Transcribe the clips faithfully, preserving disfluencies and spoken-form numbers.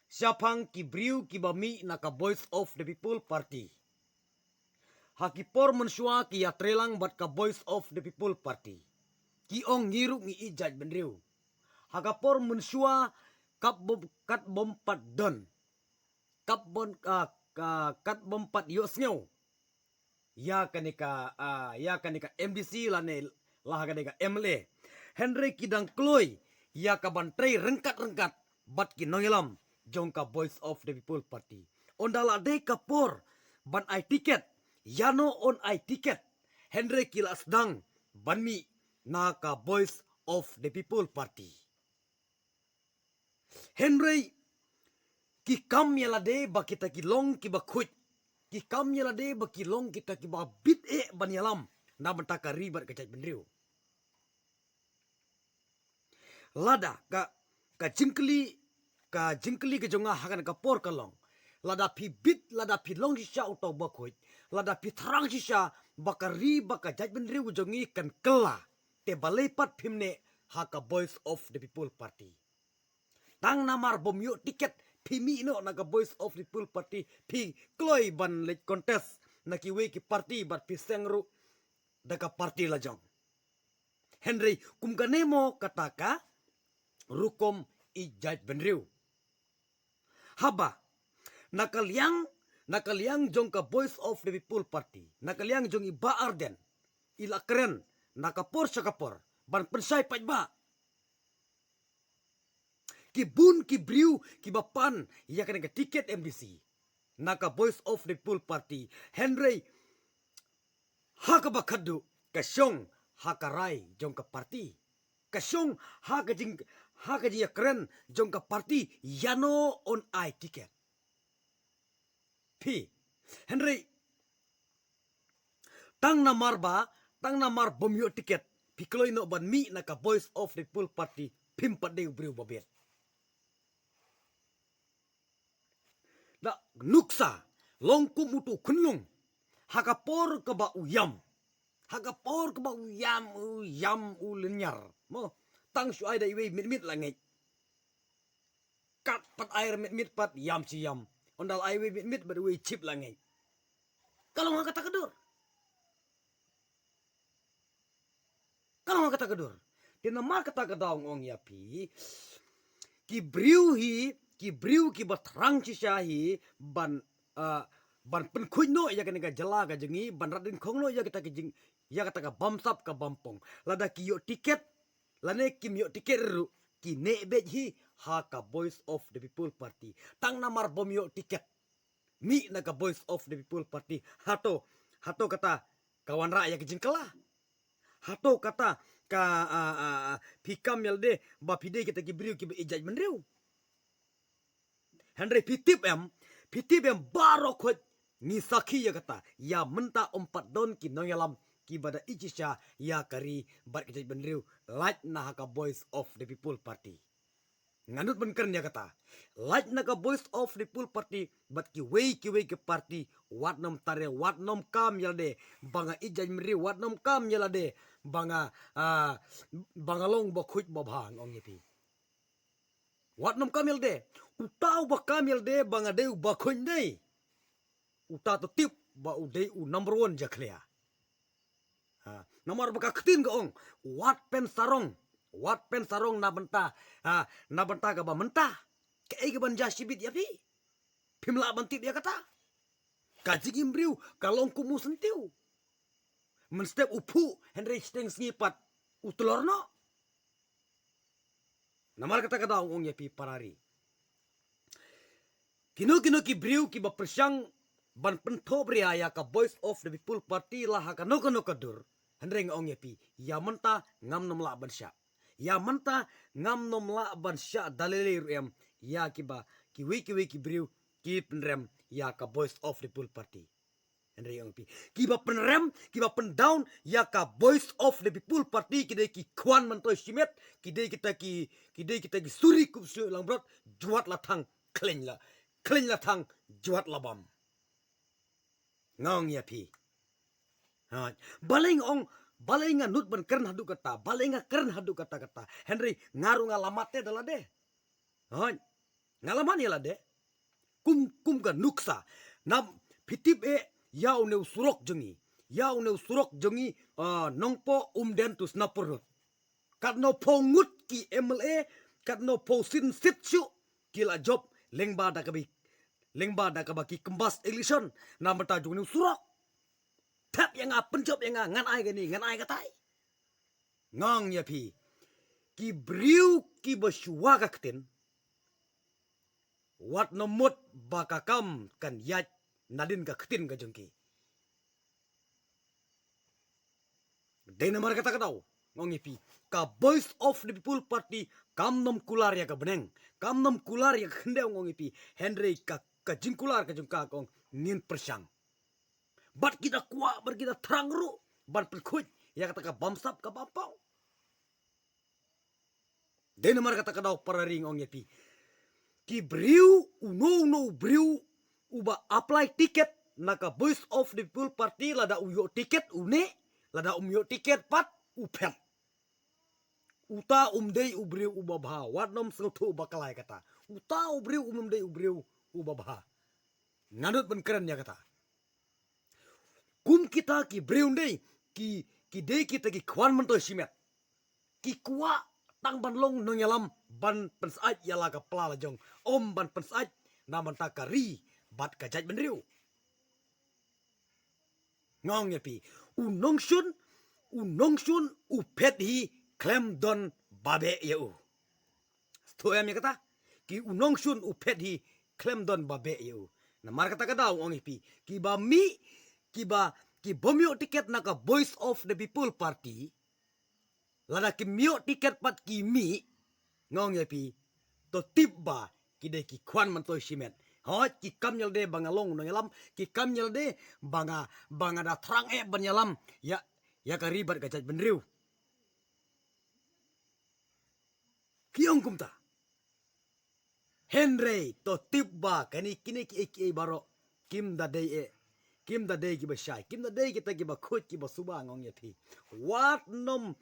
shaphang ki briew kiba mih na ka Voice of the People Party. Ha ki por mynshuwa ki ïatreilang bad ka Voice of the People Party, ki ong ngi ruh ngi ïeit jaitbynriew. Ha ka por mynshuwa, kat bym, kat bym pat don, kat bym, ah, ka, kat bym pat ïohsngew ïa kane ka, ah, ïa kane ka M D C lane la ha kane ka M L A. Hynrei ki dang kloi ïa kaban trei ryngkat-ryngkat bad ki nongïalam jong ka Voice of the People Party. Ynda la dei ka por ban ai tiket, ïano yn ai tiket, hynrei ki la sdang ban mih na ka Voice of the People Party. Hynrei ki kam ïalade ba kita ki long kiba khuid. Ki kam ïalade ba ki long kita kiba bit eh ban ïalam na bynta ka ri bad ka jaitbynriew. Lada ka, ka jingkylli, ka jingkylli ka jong nga ha kane ka por ka long, lada phi bit, lada phi long shisha uta uba khuid, lada phi thrang shisha ba ka ri bad ka jaitbynriew jong ngi kan kylla, te balei pat phim neh ha ka Voice of the People Party? Tang namar bym ïoh tiket phi mih noh na ka Voice of the People Party, phi kloi ban leit contest na kiwei ki party bad phi seng ruh da ka party lajong. Hynrei kum kane mo kata ka rukom ïeit jaitbynriew. Haba na ka liang, na ka liang jong ka Voice of the People Party, na ka liang jong i Bah Ardent, i la kren na ka por sha ka por ban pynshai paidbah. Ki bun ki briew kiba pan ïa kane ka tiket M D C na ka Voice of the People Party. Hynrei ha kaba khatduh ka shong ha ka rai jong ka party. Ka shong ha ka jing, ha ka jingïakren jong ka party ïano yn ai tiket. Phi, hynrei tang namar ba, tang namar bym ïoh tiket phi kloi noh ban mih na ka Voice of the People Party, phim pat dei u briew ba bit. Da nuksa long kum utu u khunlung ha ka por kaba u ïam. Ha ka por kaba u ïam, u ïam u lynñiar mo, tang shu ai da iwei mitmit la ngeit. Kat pat ai mitmit pat ïam shi ïam. Ynda la ai iwei mitmit bad iwei chip la ngeit. Ka long ha kata ka dur. Ka long ha kata ka dur. Te namar kata ka daw nga ong ïa phi, ki briew hi, ki briew kiba thrang shisha hi ban, ah, ban pynkhuid noh ïa kane ka jylla ka jong ngi, ban rat dien khong noh ïa kata ka jing, ïa kata ka bamsap ka bampong. Lada ki ïoh tiket lane kim ïoh tiket ruh, ki neh beit hi ha ka Voice of the People Party. Tang namar bym ïoh tiket mih na ka Voice of the People Party, hato, hato kata ka wanrah ïa ka jingkylla? Hato kata ka, ah, ah, ah, phi kam ïalade ba phi dei kita ki briew kiba ïeit jaitbynriew? Hynrei phi tip em, phi tip em baroh khoit ngi sakhi ïa kata, ïa mynta ym pat don ki nongïalam kiba da ïeit shisha ïa ka ri bad ka jaitbynriew, lait na ha ka Voice of the People Party. Nga nud ban kren ïa kata. Lait na ka Voice of the People Party bad kiwei kiwei ki party, wat nym tare, wat nym kam ïalade ba nga ïeit jaitbynriew, wat nym kam ïalade ba nga, ah, ba nga long ba khuid ba bha, nga ong ïa phi. Wat nym kam ïalade. Uta uba kam ïalade ba nga dei uba khuid dei, uta to tip ba u dei u number one jakhlia. Ha, namar ba ka ktien ka ong, wat pynsarong, wat pynsarong na bynta, ha, na bynta kaba mynta. Kaei kaban jia shibit ïa phi? Phim lah ban tip ïa kata. Ka jingim briew ka long kum u syntiew. Mynstep u phuh, hynrei shiteng sngi pat u tlor noh. Namar kata ka daw nga ong ïa phi para ri, kino kino ki briew kiba pyrshang ban pynthohbria ïa ka Voice of the People Party la ha kano kano ka dur, hynrei nga ong ïa phi, ïa mynta ngam nym lah ban shah. Ïa mynta ngam nym lah ban shah da lei lei ruh em ïa kiba, kiwei kiwei ki briew ki pynrem ïa ka Voice of the People Party. Hynrei ong phi, kiba pynrem, kiba pyndown ïa ka Voice of the People Party ki dei ki khwan myntoi shimet, ki dei kita ki, ki dei kita ki suri kup suri langbrot, jwat la thang khlaiñ la, khlaiñ la thang jwat la bam. Nga ong ïa phi. Ha, balei nga ong, balei nga nud ban kren haduh kata, balei nga kren haduh kata kata. Hynrei nga ruh nga la mat te da lade. Ha. Nga la man ïa lade. Kum, kum ka nuksa. Nam phi tip eh ïa une u surok jong ngi. Ïa une u surok jong ngi, ah, Nongpoh Umden to Snapor Road. Katno phew ngut ki M L A, katno phew sien siet shuh ki la jop lyngba da kaba, lyngba da kaba ki kambas election na bynta jong une u surok. Thep ïa nga, pynjop ïa nga, ngan ai kane, ngan ai katai. Nga ong ïa phi, ki briew kiba shuwa ka ktien, wat nym mut ba ka kam kan ïaid nadien ka ktien ka jong ki. Dei namar kata ka daw, nga ong ïa phi, ka Voice of the People Party kam nym kular ïa ka bneng, kam nym kular ïa ka khyndew, nga ong ïa phi. Hynrei ka, ka jingkular ka jong ka, ka ong ngin pyrshang. Bad ki da kwah, bad ki da thrang ruh ban pynkhuid ïa kata ka bamsap ka bampaw. Dei namar kata ka daw, para ri, nga ong ïa phi, ki briew, uno uno u briew uba apply ticket na ka Voice of the People Party, lada u ïoh ticket u neh, lada um ïoh ticket pat u phet. Uta um dei u briew uba bha, wat nym sngewthuh bakla ïa kata. Uta u briew um dei u briew uba bha. Nga nud ban kren ïa kata. Kum kita ki briew dei, ki, ki dei kita ki khwan myntoi shimet. Ki kwah tang ban long nongïalam ban pynsyaid ïa la ka pla la jong, ym ban pynsyaid na bynta ka ri bad ka jaitbynriew. Nga ong ïa phi, u nongshun, u nongshun u phet hi khlem don ba beh ïa u. Sngewthuh ïa kata, ki u nongshun u phet hi khlem don ba beh ïa u. Namar kata ka daw, nga ong ïa phi, kiba mih, kiba, ki bym ïoh ticket na ka Voice of the People Party, lada kim ïoh ticket pat ki mih, nga ong ïa phi, to tip ba ki dei ki khwan myntoi shimet. Hooid, ki kam ïalade ba nga long nongïalam, ki kam ïalade ba nga, ba nga da thrang eh ban ïalam ïa, ïa ka ri bad ka jaitbynriew. Ki ong kumta. Hynrei to tip ba kane, kine kiei kiei baroh kim da dei eh, kim da dei kiba shai, kim da dei kita kiba khuid kiba suba, nga ong ïa phi. Wat nym,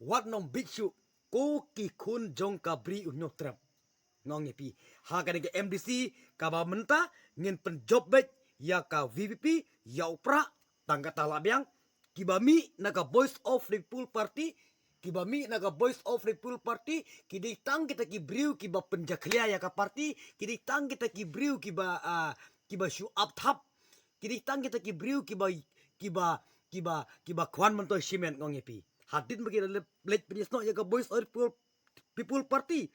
wat nym bit shuh, ko ki khun jong ka Bri U Hynñiewtrep, nga ong ïa phi. Ha kane ka M D C kaba mynta, ngin pynjop beit ïa ka V P P, ïa u Prah, tang kata la biang. Kiba mih na ka Voice of the People Party, kiba mih na ka Voice of the People Party, ki dei tang kita ki briew kiba pynjakhlia ïa ka party, ki dei tang kita ki briew kiba, ah, kiba shu ap thap, ki dei tang kita ki briew kiba, kiba, kiba, kiba khwan myntoi shimet, nga ong ïa phi. Hadien ba ki la leit, leit pynïasnoh ïa ka Voice of the People, People Party,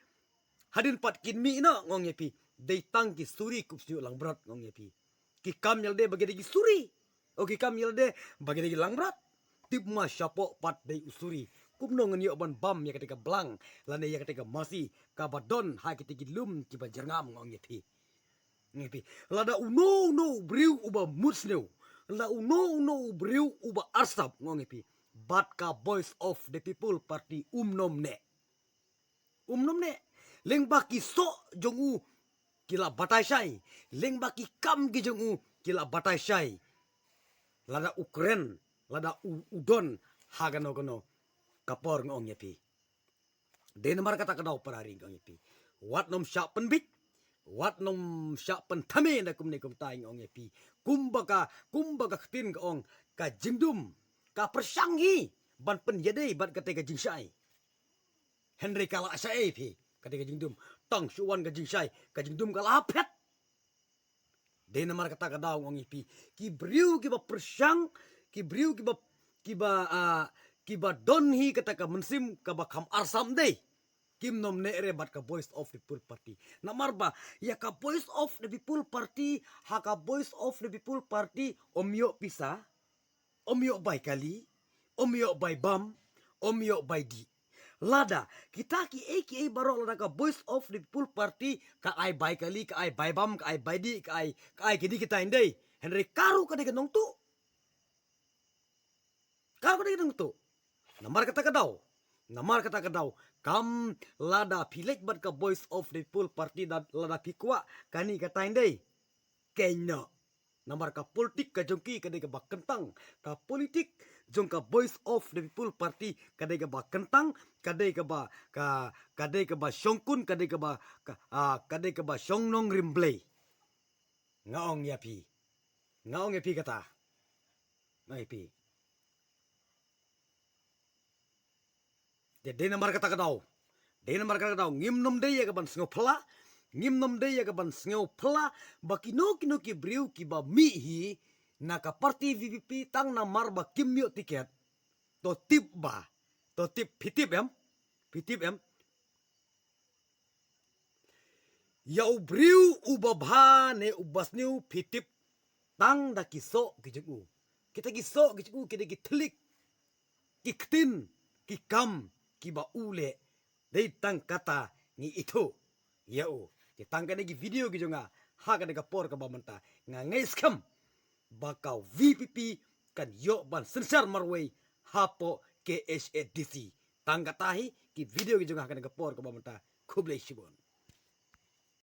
hadien pat kin mih noh, nga ong ïa phi, dei tang ki suri kup snieh langbrot, nga ong ïa phi. Ki kam ïalade ba ki dei ki suri. O, ki kam ïalade ba ki dei ki langbrot. Tip ma shapoh pat dei u suri. Kumno ngin ïoh ban bam ïa kata ka blang lane ïa kata ka masi kaba don ha kita ki lum kiba jyrngam, nga ong ïa phi. Nga ong ïa phi, lada uno uno u briew uba mut sniew, lada uno uno u briew uba arsap, nga ong ïa phi, bad ka Voice of the People Party um nym neh. Um nym neh. Lyngba ki soh jong u ki la batai shai, lyngba ki kam ki jong u ki la batai shai. Lada u kren, lada u, u don ha kano kano ka por, nga ong ïa phi. Dei namar kata ka daw, para ri, nga ong ïa phi, wat nym shah pynbit, wat nym shah pynthame na kumne kumtai, nga ong ïa phi. Kumba ka, kumba ka ktien ka ong, ka jingdum ka pyrshang hi ban pynïadei bad kata ka jingshai. Hynrei ka la shai phi kata ka jingdum. Tang shu wan ka jingshai, ka jingdum ka la phet. Dei namar kata ka daw, nga ong ïa phi, ki briew kiba pyrshang, ki briew kiba, kiba, ah, kiba don hi kata ka mynsiem kaba kham arsap dei, kim nym neh re bad ka Voice of the People Party. Namar ba ïa ka Voice of the People Party, ha ka Voice of the People Party ym ïoh pisa, ym ïoh bai kali, ym ïoh bai bam, ym ïoh bai dih. Lada kita kiei kiei baroh, lada ka Voice of the People Party ka ai bai kali, ka ai bai bam, ka ai bai dih, ka ai, ka ai kine kita hynrei, hynrei ka ruh ka dei ka nongtuh. Ka ruh ka dei ka nongtuh. Namar kata ka daw, namar kata ka daw, kam, lada phi leit bad ka Voice of the People Party, da, lada phi kwah kane kata hynrei, kynnoh. Namar ka politik ka jong ki ka dei kaba kyntang, ka politik jong ka Voice of the People Party ka dei kaba kyntang, ka dei kaba, ka, ka dei kaba shongkun, ka dei kaba, ka, ah, ka dei kaba shong nongrim Blei. Nga ong ïa phi. Nga ong ïa phi kata. Nga ong ïa phi. Te dei namar kata ka daw. Dei namar kata ka daw. Ngim nym dei ïa ka ban sngew phylla. Ngim nym dei ïa ka ban sngew phylla. Ba kino kino ki briew kiba mih hi na ka party V P P tang namar ba kim ïoh tiket. To tip ba. To tip, phi tip em? Phi tip em? Ïa u briew uba bha ne uba sniew phi tip tang da ki soh ki jong u. Kita ki soh ki jong u ki dei ki thylliej, ki ktien, ki kam kiba u leh. Dei tang kata ngi ithuh ïa u. Te tang kane ki video ki jong nga ha kane ka por kaba mynta nga ngeit skhem ba ka V P P kan ïoh ban synshar marwei hapoh K H A D C. Tang kata hi ki video ki jong nga ha kane ka por kaba mynta. Khublei shibun.